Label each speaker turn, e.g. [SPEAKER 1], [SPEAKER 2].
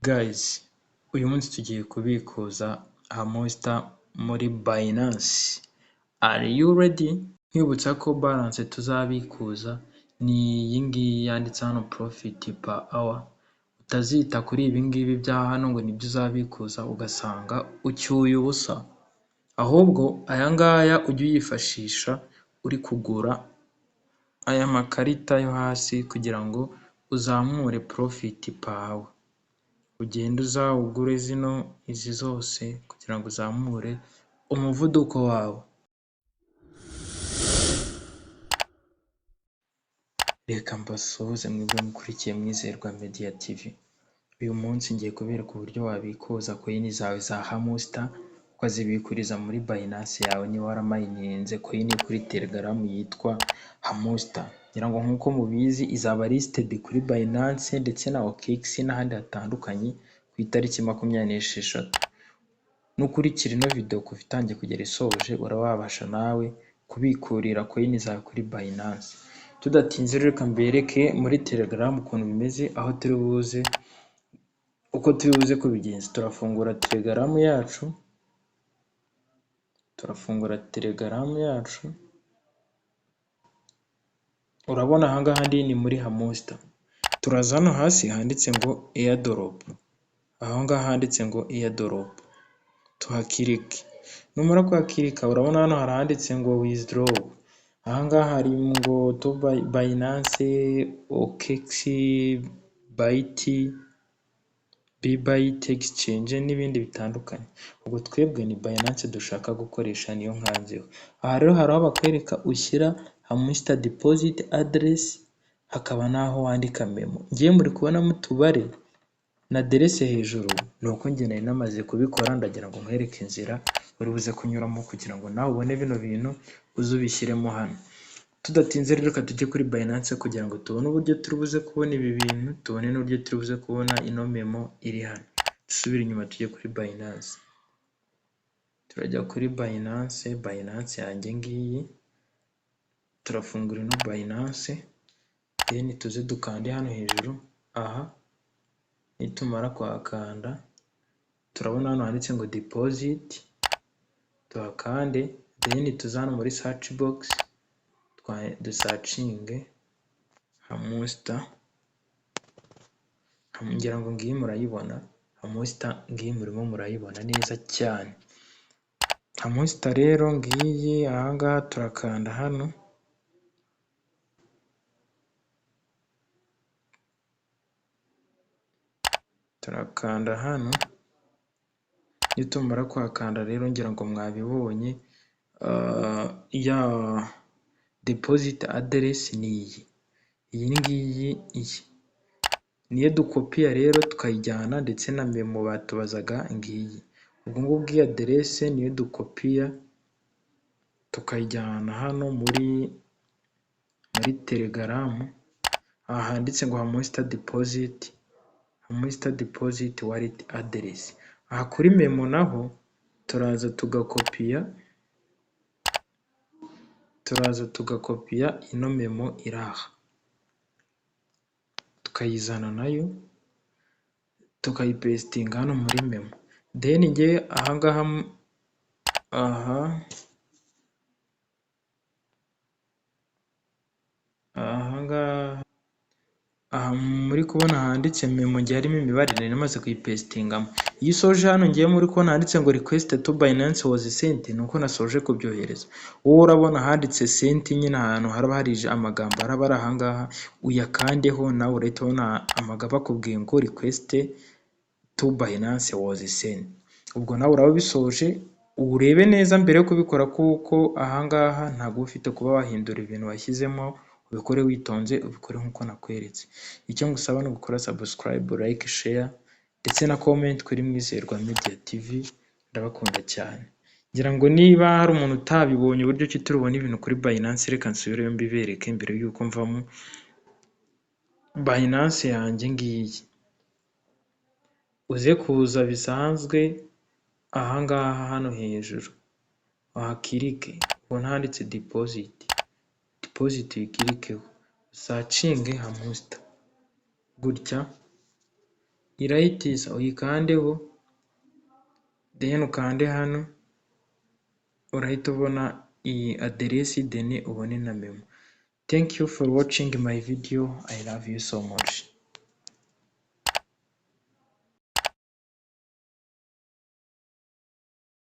[SPEAKER 1] Guys, uyu munsi tugiye kubikuza Hamster muri Binance. Are you ready? Nkwibutsa ko balance tuzabikuza ni iyi ngiyi yanditse hano profit per hour. Utazita kuri ibi ngibi bya hano ngo nibyo uzabikuza ugasanga ucyuye ubusa. Ahubwo aya ngaya ujye uyifashisha uri kugura aya makarita yo hasi kugira ngo uzamure profit per hour. Ugende uzawugure zino izi zose kugira ngo uzamure umuvuduko wawe. Reka mbasuhuze mwebwe mukurikiye Mwizerwa Media TV. Uyu munsi ngiye kubereka uburyo wabikuza coin zawe za Hamster ukazibikuriza muri Binance yawe niba waramayininze coin kuri Telegram yitwa Hamster. Ngira ngo nk'uko mubizi izaba listed kuri Binance ndetse na OKX n'ahandi hatandukanye ku itariki 26. Nukurikira ino video kuva itangiye kugera isoje uraba wabasha nawe kubikurira coin zawe kuri Binance. Tudatinze rero reka mbereke muri Telegram ukuntu bimeze, aho turi buze uko turi buze kubigenza. Turafungura Telegram yacu, turafungura Telegram yacu. Urabona aha ngaha ndi ni muri Hamster. Turaza hano hasi handitse ngo airdrop. Aho ngaha handitse ngo airdrop. Tuhakirike. Numara kuhakirika urabona hano hari handitse ngo withdraw. Aha ngaha hari ngo to Binance, OKX, Bybit, Bybit exchange n'ibindi bitandukanye. Ubwo twebwe ni Binance dushaka gukoresha niyo nkanzeho. Aha rero hari aho bakwereka ushyira Hamster deposit address, hakaba n'aho wandika memo. Ngewe muri kubonamo utubare na aderese hejuru, ni uko njye nari namaze kubikora, ndagira ngo nkwereke inzira uri buze kunyuramo kugira ngo nawe ubone bino bintu uze ubishyiremo hano. Tudatinze rero reka tujye kuri Binance kugira ngo tubone uburyo turi buze kubona ibi bintu, tubone n'uburyo turi buze kubona ino memo iri hano. Dusubire inyuma tujye kuri Binance. Turajya kuri Binance, Binance yanjye ngiyi. Turafungura ino Binance, then tuze dukande hano hejuru aha. Nitumara kuhakanda turabona hano handitse ngo deposit, tuhakande, then tuze hano muri search box dusearchinge Hamster. Ngira ngo ngiyi murayibona, Hamster ngiyi murimo murayibona neza cyane. Hamster rero ngiyi aha ngaha turakanda hano. Turakanda hano, nitumara kuhakanda rero ngira ngo mwabibonye, ya deposit address ni iyi, iyi ngiyi iyi niyo dukopiya rero tukayijyana ndetse na memo batubazaga ngiyi. Ubwo ngubwo iyi aderese niyo dukopiya tukayijyana hano muri Telegram, aha handitse ngo Hamster deposit, Hamster deposit wallet address. Aha kuri memo naho turaza tugakopiya, turaza tugakopiya ino memo iri aha, tukayizana nayo tukayipesitinga hano muri memo. Then njye aha ngaha aha aha ngaha aha muri kubona handitse memo ngiye harimo imibare nari namaze kuyipesitingamo. Iyo usoje hano ngiye muri kubona handitse ngo request to Binance was sent, ni uko nasoje kubyohereza. Wowe urabona handitse sent nyine ahantu haraba hari amagambo araba ari aha ngaha, uyakandeho nawe urahita ubona amagambo akubwiye ngo request to Binance was sent. Ubwo nawe uraba ubisoje, urebe neza mbere yo kubikora kuko aha ngaha ntabwo uba ufite kuba wahindura ibintu washyizemo, ubikore witonze, ubikore nk'uko nakweretse. Icyo ngusaba ni ugukora subscribe, like, share ndetse na comment kuri Mwizerwa Media TV. Ndabakunda cyane. Ngira ngo niba hari umuntu utabibonye uburyo ki turubona ibintu kuri Binance, reka nsubireyo mbibereke mbere y'uko mvamo. Binance yanjye ngiyi, uze kuza bisanzwe aha ngaha hano hejuru uhakirike, ubona handitse deposit, deposit uyikirikeho, usearchinge Hamster gutya. Irahita iza uyikandeho, then ukande hano, urahita ubona iyi aderesi, then ubone na memo. Thank you for watching my video. I love you so much.